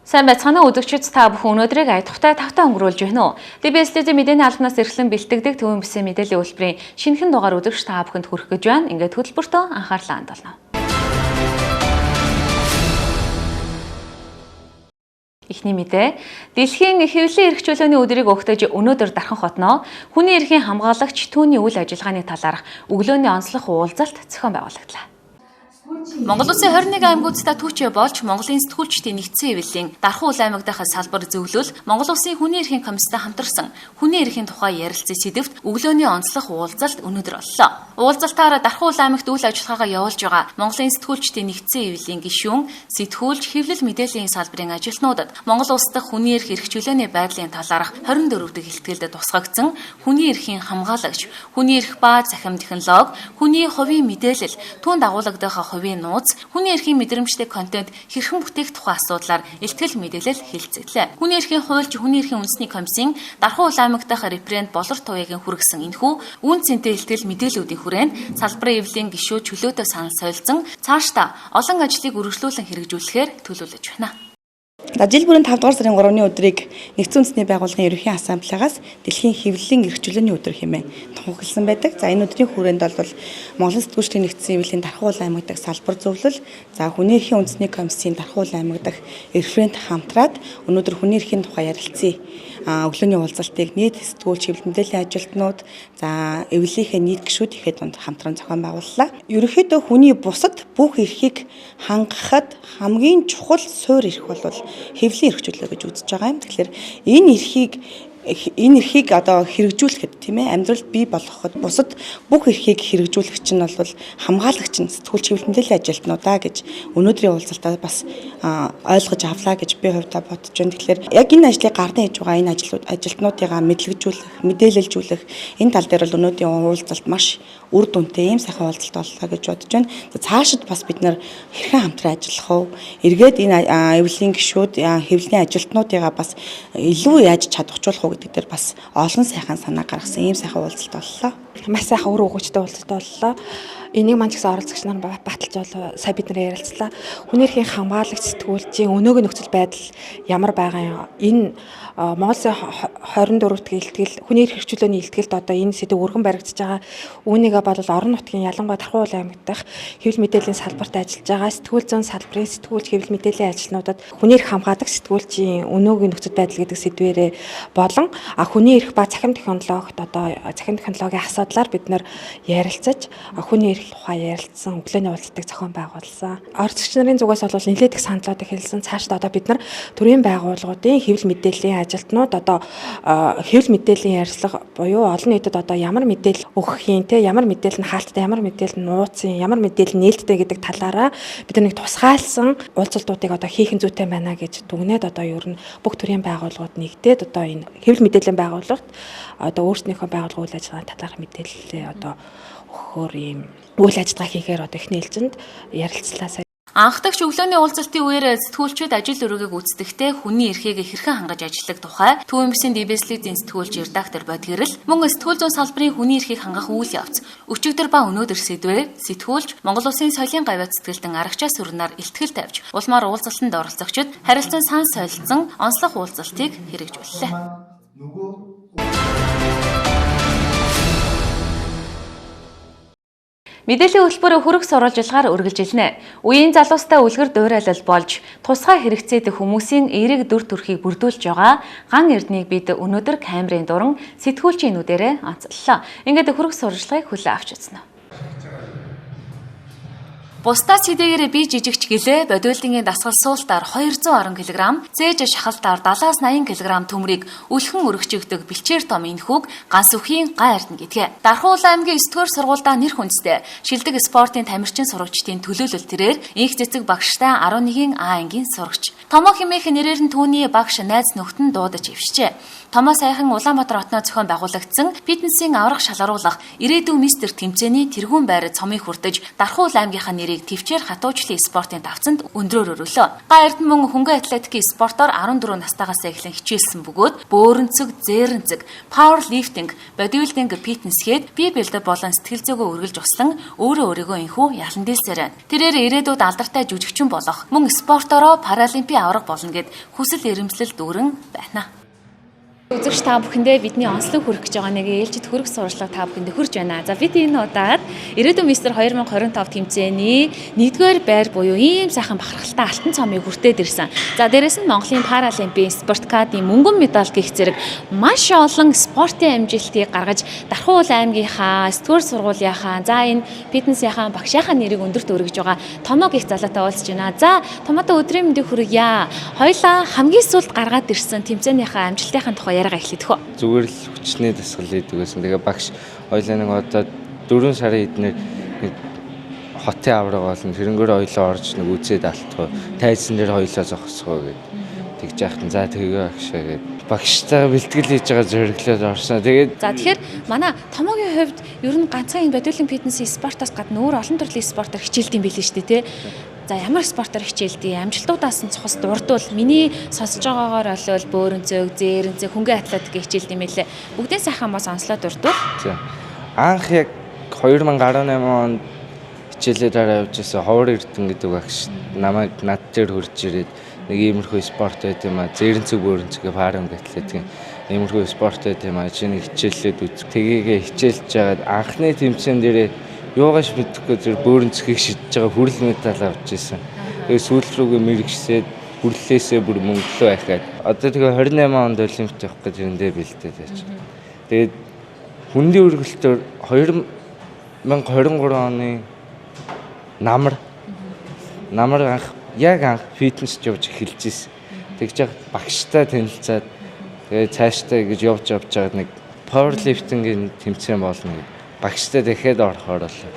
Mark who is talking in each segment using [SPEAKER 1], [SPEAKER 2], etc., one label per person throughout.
[SPEAKER 1] Сайн байцгаана уу үзэгчид, та бүхэн өнөөдрийг аятухтай тавтай өнгөрүүлж байна уу? DBS телевизийн мэдээний албанаас эрхлэн бэлтгэдэг Төвийн бүсийн мэдээллийн үйлдвэрийн шинэхэн дугаар үзэгч та бүхэнд хүргэх гэж байна. Ингээд хөтөлбөртөө анхаарлаа хандуулна. Эхний мэдээ. Дэлхийн хэвлэлийн эрх чөлөөний өдрийг өгтөж өнөөдөр Дархан хотноо хүний эрхийн хамгаалагч түүний үйл ажиллагааны талаарх өглөөний онцлог уулзалт зохион байгуулагдлаа. Монгол Улсын 21 аймагуудтай түүчээ болж Монголын сэтгүүлчдийн нэгдсэн хэвлэлийн Дархан Уул аймаг дахь салбар зөвлөл Монгол Улсын хүний эрхийн комисстай хамтарсан хүний эрхийн тухай ярилцсан сэдэвт өглөөний онцлог уулзалт өнөөдөр боллоо. Уулзалтаар Дархан Уул аймагт үйл ажиллагаагаа явуулж байгаа Монголын сэтгүүлчдийн нэгдсэн хэвлэлийн гишүүн, сэтгүүлч, хэвлэл мэдээллийн салбарын ажилтнуудад Монгол улс дахь хүний эрх эрх чөлөөний байдлын талаарх 24 дахь илтгэлд тусгагдсан хүний эрхийн хамгаалагч, хүний эрх ба цахим технологи, хүний хувийн мэдээлэл, түүнд дагуулгадах хувийн нууц, хүний эрхийн мэдрэмжтэй контент хэрхэн бүтээх тухай асуудлаар илтгэл мэдээлэл хэлцэглээ. Хүний эрхийн хуульч, хүний эрхийн үндэсний комиссийн Дархан Уул аймаг дахь референт Болор Туяагийн хүргэсэн энэхүү үн цэнтэй илтгэл мэдээллүүдийн хүрээнд салбарын эвлийн гишүүд чөлөөтэй санал солилцсон цаашдаа олон ажлыг үргэлжлүүлэн хэрэгжүүлэхээр төлөвлөж байна.
[SPEAKER 2] За жил бүрийн 5 дугаар сарын 3-ны өдрийг Нэгдсэн Үндэсний Байгууллагын Ерөнхий Ассамблеагаас Дэлхийн хэвлэлийн эрх чөлөөний өдөр хэмээн тунхагласан байдаг. За энэ өдрийн хүрээнд бол Монголын сэтгүүлчдийн нэгдсэн хэвлэлийн Дархан Уул аймаг дахь салбар зөвлөл, за хүний эрхийн үндэсний комиссийн Дархан Уул аймаг дахь референт хамтраад өнөөдөр хүний эрхийн тухай ярилцъя. Өглөөний уулзалтыг нийт сэтгүүлч, хэвлэл мэдээллийн ажилтнууд, за эвлэлийнхээ нийт гишүүд ихэд дунд хамтран зохион байгууллаа. Ерөнхийдөө хүний бусад бүх эрхийг хангахад хамгийн чухал суурь эрх бол хэвлэлийн эрх чөлөө гэж үзэж байгаа юм. Тэгэхээр энэ эрхийг одоо хэрэгжүүлэхэд, тийм ээ, амьдралд бий болгоход бусад бүх эрхийг хэрэгжүүлэх чинь бол хамгаалагч нь сэтгүүлч, хэвлэл мэдээллийн ажилтнуудаа гэж өнөөдрийн уулзалтаа бас ойлгож авлаа гэж би хувьдаа бодож байна. Тэгэхээр яг энэ ажлыг гардан хийж байгаа энэ ажилтнуудыгаа мэдлэгжүүлэх, мэдээлэлжүүлэх энэ тал дээр бол өнөөдрийн уулзалт маш үр дүнтэй ийм сайхан уулзалт боллоо гэж бодож байна. Цаашид бас бид нар хэрхэн хамтран ажиллах вэ? Эргээд энэ эвлэлийн гишүүд, хэвлэлийн ажилтнуудыгаа бас илүү яаж чадварчуулах уу гэдэг дээр бас олон сайхан санаа гаргасан ийм сайхан уулзалт боллоо.
[SPEAKER 3] Маш сайхан үр өгөөжтэй уулзалт боллоо. Энийг маань ч гэсэн оролцогч нар баталж болоо сая бид нар ярилцлаа. Хүний эрхийн хамгаалагч сэтгүүлчийн өнөөгийн нөхцөл байдал ямар байгаа юм? Энэ Монгол Улсын 24 дахь илтгэл хүний эрх чөлөөний илтгэлд одоо энэ сэдэв өргөн баригдаж байгаа. Үүнийгээ бол орон нутгийн ялангуяа Дархан Уул аймаг дахь хэвлэл мэдээллийн салбарт ажиллаж байгаа сэтгүүл зүйн салбарын сэтгүүлч, хэвлэл мэдээллийн ажилтнуудад хүний эрх хамгаадаг сэтгүүлчийн өнөөгийн нөхцөл байдал гэдэг сэдвээрээ болон хүний эрх ба цахим технологид одоо цахим технологийн асуудлаар бид нар ярилцаж хүний эрх тухай ярилцсан өглөөний уулзалтыг зохион байгуулсан. Оролцогч нарын зүгээс бол нэлээд их саналуудыг хэлсэн. Цаашдаа одоо бид нар төрийн байгууллагуудын хэвлэл мэдээллийн ажилтнууд одоо хэвлэл мэдээллийн ярилцлага буюу олон нийтэд одоо ямар мэдээлэл өгөх юм те, ямар мэдээлэл нь хаалттай, ямар мэдээлэл нь нууцын, ямар мэдээлэл нь нээлттэй гэдэг талаараа бид нэг тусгаалсан уулзалтуудыг одоо хийх нь зүйтэй байна гэж дүгнээд одоо ер нь бүх төрийн байгууллагууд нэгдээд одоо энэ хэвлэл мэдээллийн байгууллагт одоо өөрсдийнхөө байгууллага үйл ажиллагааны талаарх мэдээллээ одоо өгөхөөр ийм үйл ажиллагаа хийхээр одоо эхний ээлжинд ярилцлаа.
[SPEAKER 1] Анхдагч өглөөний уулзалтын үеэр сэтгүүлчид ажил үүргийг гүйцэтгэхдээ хүний эрхийг хэрхэн хангаж ажиллах тухай Төвийн бүсийн DBS-ийн сэтгүүлч редактор Бодгэрэл мөн сэтгүүл зүйн салбарын хүний эрхийг хангах үйл явц өчигдөр ба өнөөдөр сэдвээр сэтгүүлч Монгол Улсын соёлын гавьяат сэтгэлдэн Арагчаа сүрнаар илтгэл тавьж улмаар уулзалтанд оролцогчид харилцан санал солилцсон онцлог уулзалтыг хэрэгжүүллээ. Мэдээллийн хөтөлбөр хөрөх сурвалжлагаар үргэлжилнэ. Үеийн залуустай үлгэр дуурайлал болж тусгай хэрэгцээтэй хүмүүсийн эерэг дүр төрхийг бүрдүүлж байгаа ган эрднийг бид өнөөдөр камерын дуран сэтгүүлчийн нүдэрээ онцоллоо. Ингээд хөрөх сурвалжлагыг хүлээн авч үзнэ. Бусдаас хэдийгээр би жижигч гэлээ бодиулдингийн дасгал суултаар 210 кг, зээж шахалтаар 70-аас 80 кг төмрийг үлхэн өргөжигдөг бэлчээр том энэхүүг ганс үхийн ган эрдэнэ гэдгээ. Дархан Уул аймгийн 9-р сургуульдаа нэр хүндтэй шилдэг спортын тамирчин сурагчдын төлөөлөл тэрээр инх цэцэг багштай 11-ийн А ангийн сурагч. Томоо хэмээх нэрээр нь түүний багш найз нөхдөд нь дуудаж ившжээ. Томоо саяхан Улаанбаатар хотноо зохион байгуулагдсан фитнесийн аврах шалгаруулах ирээдүйн мистер тэмцээний тэргүүн байр цомыг хүртэж Дархан Уул аймгийнхаа нэрийг нэрийг төвчээр хатуучлын спортын давцанд өндрөөр өрөөлөө. Га Эрдэнэ мөн хөнгөн атлетикийн спортоор 14 настайгаас эхлэн хичээлсэн бөгөөд бөөрөнцөг, зээрэнцэг, пауэр лифтинг, бодибилдинг, фитнес гээд бие бэлдэл болон сэтгэл зүгөө үргэлж услан өөрөө өөрийгөө энхүү ялан дийлсээр байна. Тэрээр ирээдүйд алдартай жүжигчин болох, мөн спортоороо паралимпийн аварга болно гэд хүсэл эрмэлзэл дүүрэн байна. Үзэгч та бүхэндээ бидний онцлог хүрэх гэж байгаа нэг ээлжид хөрөх сурчлага та бүхэндээ хүрч байна. За бид энэ удаад ирээдүйн мистер 2025 тэмцээний 1-р байр буюу ийм сайхан бахархалтай алтан цомыг хүртээд ирсэн. За дээрэс нь Монголын паралимпийн спорткадын мөнгөн медаль гих зэрэг маш олон спортын амжилтыг гаргаж Дархуул аймгийнхаа, 9-р сургуулийнхаа, за энэ фитнесийнхаа багшийнхаа нэрийг өндөрт өргөж байгаа Томоо гих залуутай уулзж байна. За Томоотой өдрийн мэндийг хүргье. Хоёлаа хамгийн сүүлд гаргаад ирсэн тэмцээнийхээ амжилтынхаа тухай яриагаа эхлэх үү.
[SPEAKER 4] Зүгээр л хүчний дасгал хийдэг байсан. Тэгээ багш хоёлаа нэг одоо 4 сарын эднэр нэг хотын авраг болно. Тэрнгээр хоёлаа орж нэг үзээд алтгүй. Тайзан дээр хоёлаа зогсгоо гэд. Тэгж яхад нь за тэгээ багшаа гэд. Багштайгаа бэлтгэл хийж байгаа зориглоод орсон. Тэгээд
[SPEAKER 1] за тэгэхээр манай Томоогийн хувьд ер нь ганцхан энэ бодиулын фитнесийн спортоос гадна өөр олон төрлийн спортоор хичээлдэг юм билээ шүү дээ, тэ? За ямар спортоор хичээлдэг, амжилтуудаас нь цухас дурдвал миний сонсож байгаагаар болвол бөөрөнцөг, зээрэнцэг, хөнгөн атлетик хичээлдэг юм билээ. Бүгдийн сайхан бас онцлоо дурдвал.
[SPEAKER 4] За анх яг 2018 онд хичээлээ дараа явж байсан Ховор Эрдэнэ гэдэг багш намайг над дээр хурж ирээд нэг иймэрхүү спорт байт юм а, зээрэнцэг, бөөрөнцөг, парам атлетик иймэрхүү спорт байт юм а, чи нэг хичээллээд үз. Тэгээгээ хичээлж жагаад анхны тэмцээн дээрээ юугаш мэдэхгүй зүр бөөрөнцгийг шидэж байгаа хүрэл медаль авч ирсэн. Тэгээ сүүл рүүгээ мэрэгшсээд хүрлээсээ бүр мөнгөлөө ахаад. Одоо тэгээ 28 онд олимпиад явах гэж эндээ бэлдээд байж. Тэгээд хүндийн өргөлтөөр 2023 оны намар анх яг анх фитнест явж эхэлж ирсэн. Тэгж яг багштай танилцаад тэгээ цаашдаа гэж явж байгаад нэг пауэрлифтингийн тэмцээн болно гэдэг. Багштай дахиад орохоор болоо.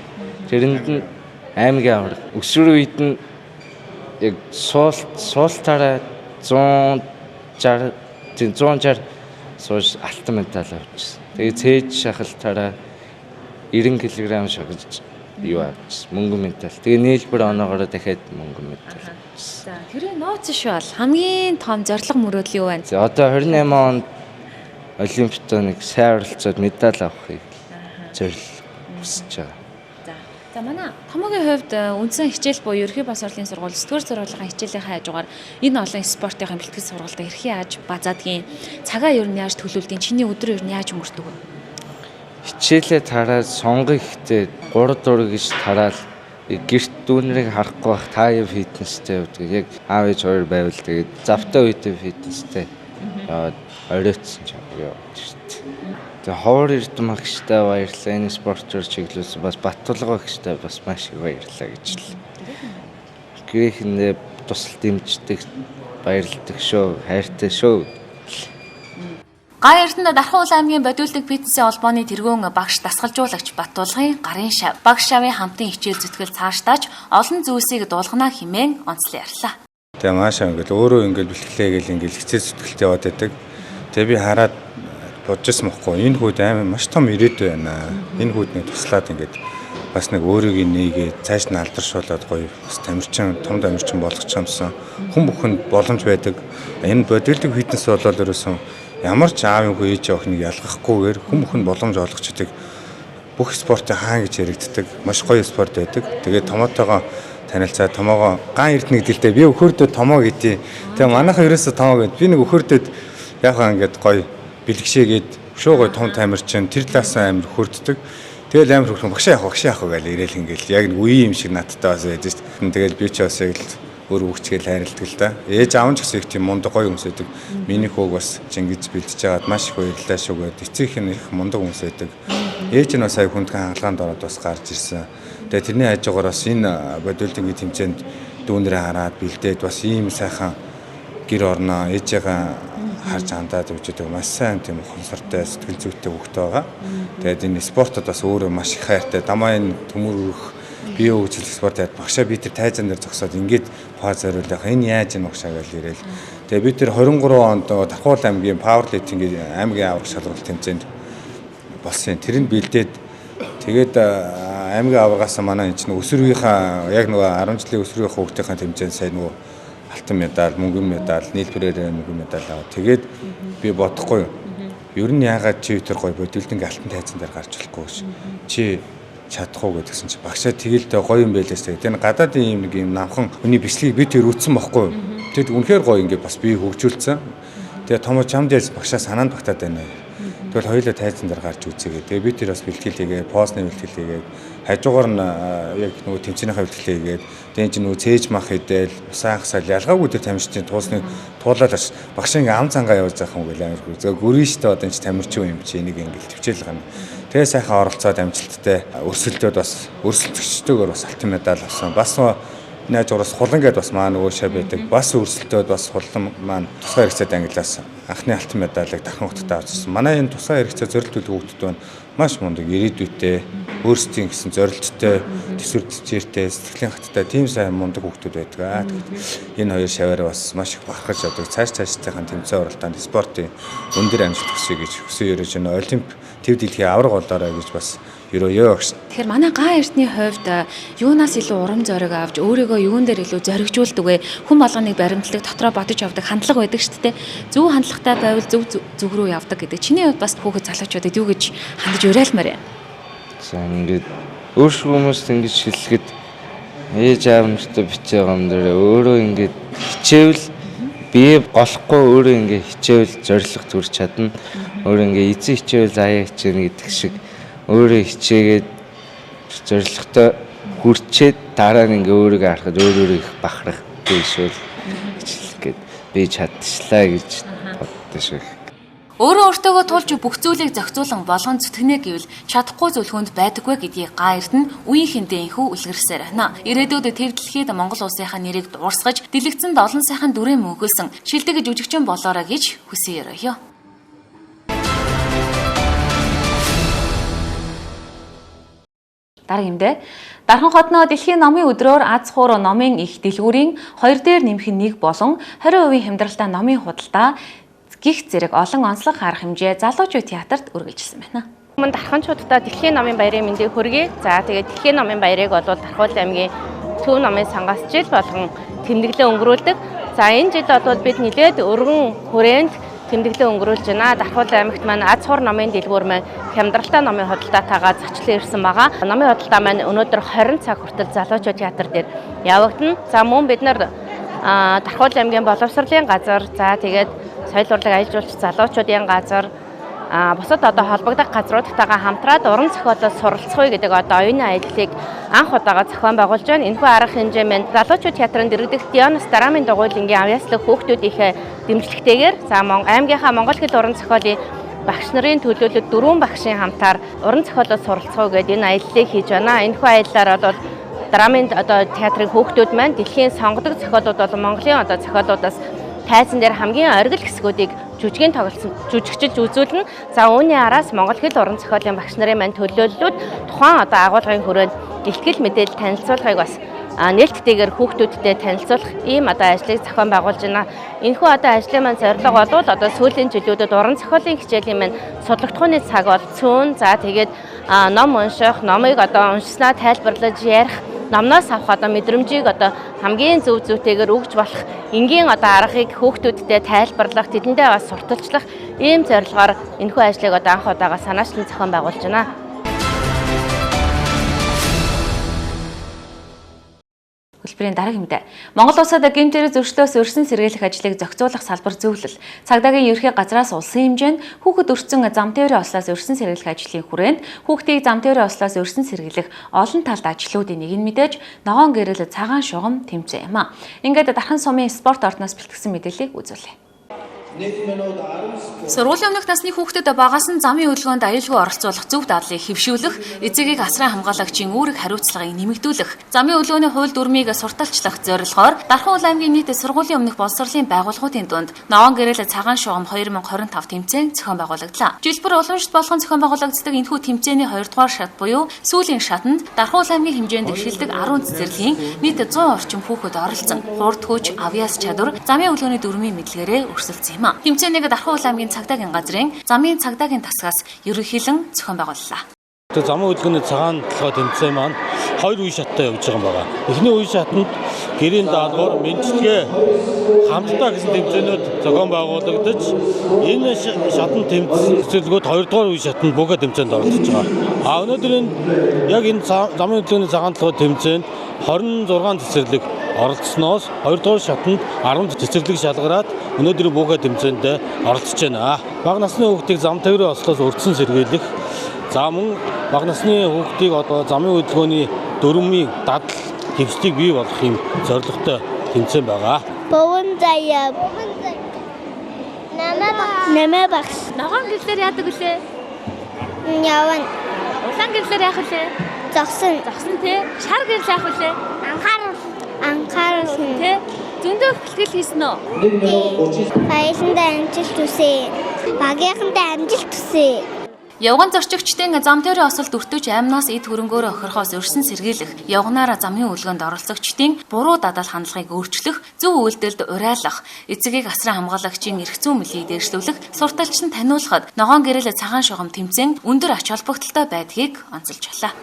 [SPEAKER 4] Тэрэнд нь аймгийн аварга. Өсвөр үед нь яг суултаараа 160 сууж алтан медаль авчихсан. Тэгээ цээж шахалтаараа 90 кг шахаж юу авчихсан. Мөнгөн медаль. Тэгээ нийлбэр оноогоороо дахиад мөнгөн медаль авчихсан.
[SPEAKER 1] За тэрээ нууц шүү бол хамгийн том зорилго мөрөөдөл юу байна?
[SPEAKER 4] За одоо 28 онд олимпиад нэг сайн оролцоод медаль авахыг зорилго хүсэж байгаа.
[SPEAKER 1] За манай Томоогийн хувьд үндсэн хичээл буюу ерөнхий боловсролын сургууль 9-р сургуулийн хичээлийнхаа хажуугаар энэ олон спортын бэлтгэл сургалт хэрхэн яаж базаадгийн, цагаа ер нь яаж төлөвлөдгийг, чиний өдөр ер нь яаж өнгөрдөг вэ?
[SPEAKER 4] Хичээлээ тараад сонгох ихтэй 3 4 гэж тараал гэрт дүүнэрийг харахгүй байх та яа фитнестэй явдаг. Яг аав ээж хоёр байвал тэгээд завтай үедээ фитнестэй яваад оройтсон ч явж шүү дээ. Тэгээ Ховор Эрдэнэ багштай баярлалаа. Энэ спортоор чиглүүлсэн бас Баттулга багштай бас маш их баярлалаа гэж л. Гэрээхэндээ тусал дэмждэг, баярладаг шүү, хайртай шүү.
[SPEAKER 1] Га Эрдэнэ Дархуул аймгийн бодиулдаг фитнесийн холбооны тэргүүн багш дасгалжуулагч Баттулгын гарын шав. Багш шавын хамтын хичээл зүтгэл цааштаач олон зүйлсийг дуулгана хэмээн онцлон ярьлаа.
[SPEAKER 5] Тэгээ маашаа ингээл өөрөө ингээл бэлтгэлээ гэл ингээл хичээл зүтгэлтэй яваад байдаг. Тэгээ би хараад бодож байсан бохгүй. Энэ хүүд амар маш том ирээдүй байна. Энэ хүүд нэг туслаад ингээд бас нэг өөрийг нээгээ цааш нь алдаршуулад гоё бас тамирчин, том тамирчин болгочих юмсан. Хүн бүхэнд боломж байдаг. Энэ бодиулдаг фитнес болоод ерөөсөн ямар ч аавын хүү ээж охиныг ялгахгүйгээр хүн бүхэнд боломж олгочдөг. Бүх спортын хаан гэж яригддаг. Маш гоё спорт байдаг. Тэгээд Томоотойгоо танилцаа Томоогоо Ган Эрдэнэ гэдэг л дээ. Би өхөрдөө Томоо гэдэг. Тэгээ манайхан ерөөсөө Томоо гэд. Би нэг өхөрдөд яхаа ингээд гоё бэлгшээгээд өшөө гоё том тамирчин тэр талаасаа амар хөрддөг. Тэгэл амар хөрхөн багшаа явах гэж ирээл ингээл яг нэг үеийн юм шиг надтай бас байж шít. Тэгэл би ч бас яг л өөр хөвгчгээл хайрладаг л да. Ээж аав нь ч гэсэн их тийм мундаг гоё хүмүүс байдаг. Миний хүүг бас Чингис бэлдэж байгаад маш их баярлалаа шүү гэд. Эцэг их нь их мундаг хүмүүс байдаг. Ээж нь бас ая хүндхэн хагалгаанд ороод бас гарч ирсэн. Тэгээ тэрний хажуугаар бас энэ бодиулдингийн тэмцээнд дүүнрээ хараад бэлдээд бас ийм сайхан гэр орноо ээжээгээ харж хандаад явж байгаа маш сайн тийм ухамсартай сэтгэл зүйтэй хүүхдээ байгаа. Тэгээд энэ спортод бас өөрөө маш их хайртай. Дамаа энэ төмөр өрөх бие хөгжил спорт яд багшаа би тэр тайзан дээр зогсоод ингээд пауз зориулах энэ яаж юм багшаа гэж ирээл. Тэгээ би тэр 23 онд Дархуул аймгийн пауэрлифтингийн аймгийн аврах шалралт тэмцээнд болсон. Тэр нь бэлдээд тэгээд Аймгийн аваргаас манай энэ чинь өсвөрийнхаа яг нөгөө 10 жилийн өсвөрийн хүүхдийнхаа тэмцээнд сая нөгөө алтан медаль, мөнгөн медаль, нийлбэрээр мөнгөн медаль аваад. Тэгээд би бодохгүй. Ер нь яагаад чи тэр гоё бодилдинг алтан тайзан дээр гарч болохгүй ш. Чи чадах уу гэдгсэн чи багшаа тэгэл тэ гоё юм байлээс тэ. Тэр гадаадын юм нэг юм намхан хүний бичлэгийг би тэр үтсэн бохгүй. Тэгэд үнэхээр гоё ингээд бас би хөгжүүлсэн. Тэгээ томоо чамд ярьж багшаа санаанд багтаад байна. Тэгвэл хоёулаа тайзан дээр гарч үзээгээ. Тэгээ би тэр бас бэлтгэл хийгээ, постны бэлтгэл хийгээд, хажуугаар нь яг нөгөө тэмцээнийхээ бэлтгэл хийгээд, тэгээ чинь нөгөө цээж мах хэдээл, усан хасаал ялгаагүй тэр тамирчдын туулсныг туулаад аш багш ингээ ам цангаа явж байгаа юм гээл амар хүү. Зөв гөрийн штэ одоо энэ чи тамирчин юм чи энийг ингээл төвчээл гана. Тэгээ сайхан оролцоод амжилттай өрсөлдөөд бас өрсөлдөгчтэйгээр бас алтан медаль авсан. Бас нөгөө найз ураас хулан гээд бас маа нөгөө шав байдаг. Бас өрсөлдөөд бас хулан маань тусгай хэрэгцээд ангилаас анхны алтан медалийг Дархан хотод авчихсан. Манай энэ тусгай хэрэгцээ зорилт төлөв хүүхдүүд байна. Маш мундаг ирээдүйтэй, өөрсдийн гэсэн зорилттой, төсвөр тэжээртэй, сэтгэлийн хаттай тийм сайн мундаг хүүхдүүд байдаг. Тэгэхээр энэ хоёр шаваараа бас маш их бахархаж явдаг. Цааш цаашдынхаа тэмцээн уралдаанд спортын өндөр амжилт хүсье гэж хүсэн ерөөж энэ олимп төв дэлхийн аварга болоорой гэж бас ерөөё багш.
[SPEAKER 1] Тэгэхээр манай гаа эрдний хувьд юунаас илүү урам зориг авч өөрийгөө юун дээр илүү зоригжуулдаг вэ? Хүн болгоныг баримтлагдаг, дотроо бодож авдаг хандлага байдаг шүү дээ. Зөв хандлагатай байвал зөв зүг рүү явдаг гэдэг. Чиний хувьд бас хүүхэд залуучуудад юу гэж хандаж уриалмаар байна?
[SPEAKER 4] За ингээд өөрсгөө хүмүүст ингэж хэлэхэд ээж аав нартай бичиж байгаа юм дээр өөрөө ингээд хичээвэл бие голохгүй өөрөө ингээд хичээвэл зорилго төрж чадна. Өөрөө ингээд эзэн хичээвэл заяа хичээнэ гэдэг шиг өөрөө хичээгээд зорилготой хүрчээд дараа нь ингээ өөрийгөө харахад өөр өөрөө их бахарх дэшүүл хичээлэх гээд би чадчихлаа гэж боддог шиг.
[SPEAKER 1] Өөрөө өөртөөгөө тулж бүх зүйлийг зохицуулан болгон зүтгэнэ гэвэл чадахгүй зүйл хүнд байдаггүй гэдгийг гаа эрдэнэ үеийнхэндээ энхүү үлгэрсээр байна. Ирээдүйд төв дэлхийд Монгол улсынхаа нэрийг дуурсгаж дэлгэцэнд олон сайхан дүрээ мөнхөлсөн шилдэг жүжигчин болоорой гэж хүсэн ерөөе. Дараагийн юмдээ Дархан хотноо дэлхийн номын өдрөөр аз хуур номын их дэлгүүрийн 2 дээр нэмэх нь 1 болон 20% хямдралтай номын худалдаа гих зэрэг олон онцлог арга хэмжээ залуучууд театрт үргэлжилсэн байна.
[SPEAKER 6] Мөн Дарханчуудаа дэлхийн номын баярын мэндийг хүргэе. За тэгээд дэлхийн номын баярыг бол Дархуул аймгийн Төв номын сангаас жил болгон тэмдэглэн өнгөрүүлдэг. За энэ жил бол бид нэлээд өргөн хүрээнд тэмдэглэн өнгөрүүлж байна. Дархуул аймагт маань аз хуур номын дэлгүүр маань хямдралтай номын худалдаатайгаа зочлон ирсэн байгаа. Номын худалдаа маань өнөөдөр 20 цаг хүртэл залуучууд театр дээр явагдана. За мөн бид нар Дархуул аймгийн боловсролын газар, за тэгээд соёл урлаг аялал жуулч залуучуудын газар, бусад одоо холбогдох газруудтайгаа хамтраад уран зохиолоос суралцах гэдэг одоо оюуны аяллыг анх удаага зохион байгуулж байна. Энэхүү арга хэмжээ маань залуучууд театрын дэргэдэх Дионос драмын дугуйлангийн авьяаслаг хүүхдүүдийнхээ дэмжлэгтэйгээр за аймгийнхаа монгол хэл уран зохиолын багш нарын төлөөлөлд 4 багшийн хамтаар уран зохиолоос суралцах гэдэг энэ аяллыг хийж байна. Энэхүү аяллаар бол драмын одоо театрын хүүхдүүд маань дэлхийн сонгодог зохиолууд болон Монголын одоо зохиолуудаас тайзан дээр хамгийн оргил хэсгүүдийг жүжигийн тоглосон жүжигчилж үзүүлнэ. За үүний араас монгол хэл уран зохиолын багш нарын маань төлөөллүүд тухайн одоо агуулгын хүрээнд ихтгэл мэдээлэл танилцуулгыг бас нээлттэйгээр хүүхдүүдтэй танилцуулах ийм одоо ажлыг зохион байгуулж байна. Энэхүү одоо ажлын маань зорилго бол одоо сүүлийн жилүүдэд уран зохиолын хичээлийн маань судлагдахууны цаг бол цөөн. За тэгээд ном унших, номыг одоо уншсанаа тайлбарлаж ярих, номноос авах одоо мэдрэмжийг одоо хамгийн зөв зүйтэйгээр өгч болох энгийн одоо аргыг хүүхдүүдтэй тайлбарлах, тэдэндээ бас сурталчлах ийм зорилгоор энэхүү ажлыг одоо анх удаага санаачлан зохион байгуулж байна.
[SPEAKER 1] Хөтөлбөрийн дараагийн мэдээ. Монгол улсад гэмт хэрэг зөрчлөөс өрсөн сэргийлэх ажлыг зохицуулах салбар зөвлөл. Цагдаагийн ерхий газраас улсын хэмжээнд хүүхэд өртсөн зам тээврийн ослоос өрсөн сэргийлэх ажлын хүрээнд хүүхдийг зам тээврийн ослоос өрсөн сэргийлэх олон талд ажлуудын нэг нь мэдээж ногоон гэрэл цагаан шугам тэмцээн юм а. Ингээд Дархан сумын спорт ордноос бэлтгэсэн мэдээллийг үзүүлье. Сургуулийн өмнөх насны хүүхдэд багаас нь замын хөдөлгөөнд аюулгүй оролцуулах зөв дадлыг хэвшүүлэх, эцэгийг асран хамгаалагчийн үүрэг хариуцлагыг нэмэгдүүлэх, замын хөдөлгөөний хууль дүрмийг сурталчлах зорилгоор Дархан уул аймгийн нийт сургуулийн өмнөх боловсролын байгууллагуудын дунд ногоон гэрэл цагаан шугам 2025 тэмцээн зохион байгуулагдлаа. Жил бүр уламжлалт болгон зохион байгуулагддаг энэхүү тэмцээний 2 дугаар шат буюу сүүлийн шатанд Дархан уул аймгийн хэмжээнд дэвшилдэг 10 цэцэрлэгийн нийт 100 орчим хүүхэд оролцсон. Хурд хүч, авьяас чадвар, замын хөдөлгөөний дүрмийн мэдлэгээрээ өрсөлдсөн юм. Тэмцээнийг Дархан уул аймгийн цагдаагийн газрын замын цагдаагийн тасгаас ерөнхийлөн зохион байгууллаа.
[SPEAKER 7] Замын хөдөлгөөний цагаан толгой тэмцээн маань хоёр үе шаттай явж байгаа юм байна. Эхний үе шатанд гэрийн даалгавар, мэндчилгээ, хамтдаа гэсэн тэмцээнүүд зохион байгуулагдаж, энэ шатанд тэмцэлгүүд хоёрдугаар үе шатанд бүгэ тэмцээнд оролцож байгаа. А өнөөдөр энэ яг энэ замын хөдөлгөөний цагаан толгой тэмцээнд 26 цэцэрлэг оролцсоноос хоёрдугаар шатанд 10 цэцэрлэг шалгараад өнөөдрийн бүгэ тэмцээнд оролцож байна. Бага насны хүүхдийг зам тээврийн ослоос өртсөн сэргийлэх, за мөн бага насны хүүхдийг одоо замын хөдөлгөөний дүрмийн дадал хэвшлийг бий болгох юм зорилготой тэмцээн байгаа.
[SPEAKER 8] Бовон заяа. Намаа багш.
[SPEAKER 1] Ногоон гэрлээр яадаг вүлээ?
[SPEAKER 8] Явна.
[SPEAKER 1] Улаан гэрлээр яах вүлээ?
[SPEAKER 8] Зогсон.
[SPEAKER 1] Зогсон тий. Шар гэрэл яах вүлээ?
[SPEAKER 8] Анхааруулна.
[SPEAKER 1] Тий. Зөндөө бэлтгэл хийсэн үү?
[SPEAKER 8] Баяландаа амжилт хүсье. Багийнхандаа амжилт хүсье.
[SPEAKER 1] Явган зорчигчдын зам тээврийн осолд өртөж амнаас эд хөрөнгөөрөө хохирохоос өрсөн сэргийлэх, явганаараа замын хөдөлгөөнд оролцогчдын буруу дадал хандлагыг өөрчлөх, зөв үйлдэлд уриалах, эцэгийг асран хамгаалагчийн эрх зүйн мэлийг дээшлүүлэх, сурталчин таниулахад ногоон гэрэл цагаан шугам тэмцээн өндөр ач холбогдолтой байдгийг онцолж байлаа.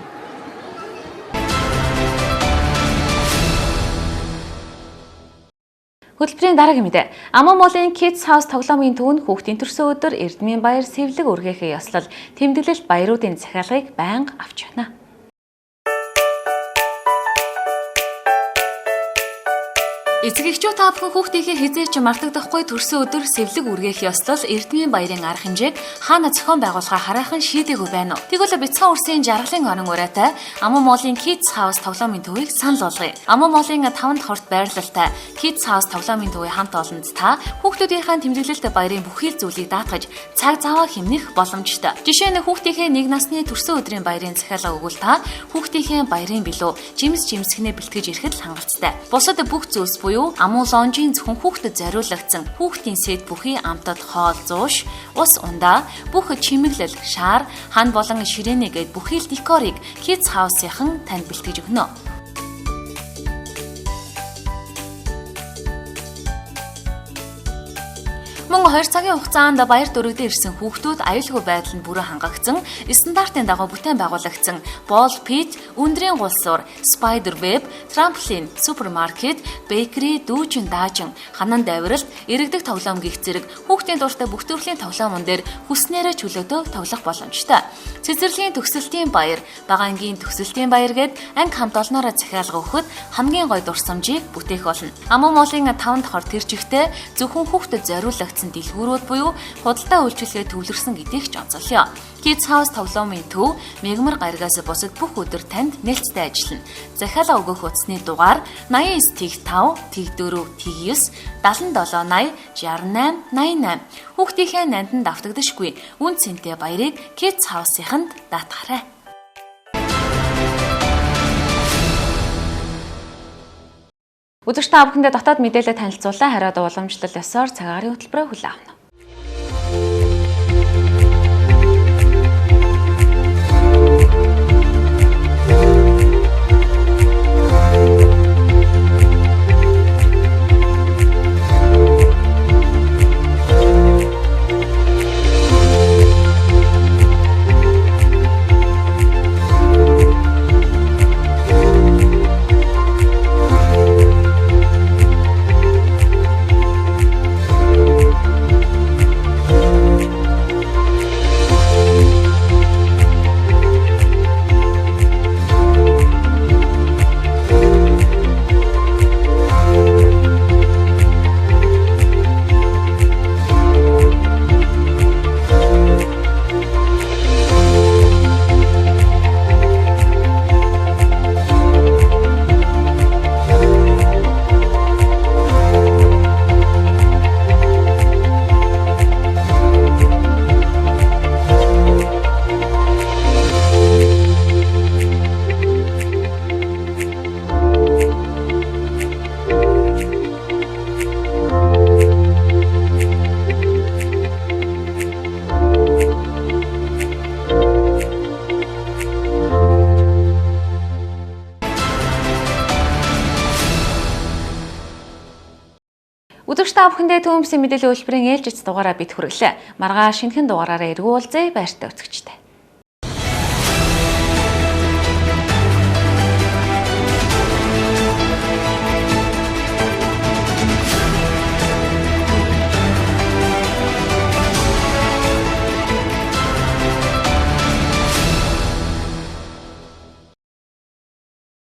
[SPEAKER 1] Хөтөлбөрийн дараагийн мэдээ. Аман молын Kids House тоглоомын төв нь хүүхдийн төрсөн өдөр Эрдмийн баяр сэвлэг өргээхээ ёслол тэмдэглэл баяруудын захиалгыг байнга авч байна. Эцэг эхчүү та бүхэн хүүхдийнхээ хэзээ ч мартагдахгүй төрсөн өдөр сэвлэг үргээх ёслол Эрдмийн баярын арга хэмжээг хаана зохион байгуулахаа хараахан шийдээгүй байна уу? Тэгвэл бяцхан үрсийн жаргалын орон ураатай Аман молын Kids House тоглоомын төвийг санал болгоё. Аман молын 5 дахь хорт байрлалтай Kids House тоглоомын төвийн хамт олонд та хүүхдүүдийнхээ тэмдэглэлт баярын бүхий л зүйлийг даатгаж цаг заваа хэмнэх боломжтой. Жишээ нь хүүхдийнхээ нэг насны төрсөн өдрийн баярын захиалга өгвөл та хүүхдийнхээ баярын билүү жимс жимсгнээ бэлтгэж ирэхэд л хангалттай. Бусад бүх зүйлс буюу амуу лонжийн зөвхөн хүүхдэд зориулагдсан хүүхдийн сет бүхий амтад хоол зууш, ус ундаа, бүх чимэглэл, шаар, хан болон ширээний гээд бүхий л декорыг Kids House-ийнхан танд бэлтгэж өгнө. Мөн 2 цагийн хугацаанд баяр дөрөгдөн ирсэн хүүхдүүд аюулгүй байдал нь бүрэн хангагдсан, стандартын дагуу бүтээн байгуулагдсан ball pit, өндрийн гулсуур, spider web, трамплин, супермаркет, bakery, дүүжин даажин, ханан дайвралт, иргэдэг тоглоом гих зэрэг хүүхдийн дуртай бүх төрлийн тоглоомон дээр хүснээрээ чөлөөтөө тоглох боломжтой. Цэцэрлэгийн төгсөлтийн баяр, бага ангийн төгсөлтийн баяр гээд анги хамт олноороо захиалга өгөхөд хамгийн гоё дурсамжийг бүтээх болно. Аман молын 5 дахь хор тэр чигтээ зөвхөн хүүхдэд зориулагдсан дэлгүүрүүд буюу худалдаа үйлчилгээ төвлөрсөн гэдгийг ч онцолъё. Kids House тоглоомын төв мегмар гаригаас бусад бүх өдөр танд нээлттэй ажиллана. Захиалга өгөх утасны дугаар 89 5 4 9 77 80 68 88. Хүүхдийнхээ нандин давтагдашгүй үн цэнтэй баярыг Kids House-ийнхэнд даатгаарай. Үзэгч та бүхэндээ дотоод мэдээлэл танилцуулаа. Хариад уламжлал ёсоор цагаарын хөтөлбөрөөр хүлээн авна. Үзэгч та бүхэндээ Төмсийн мэдээллийн хөтөлбөрийн ээлжит дугаараа бид хүргэлээ. Маргааш шинэхэн дугаараараа эргүү уулзъя. Баяртай үзэгчдээ.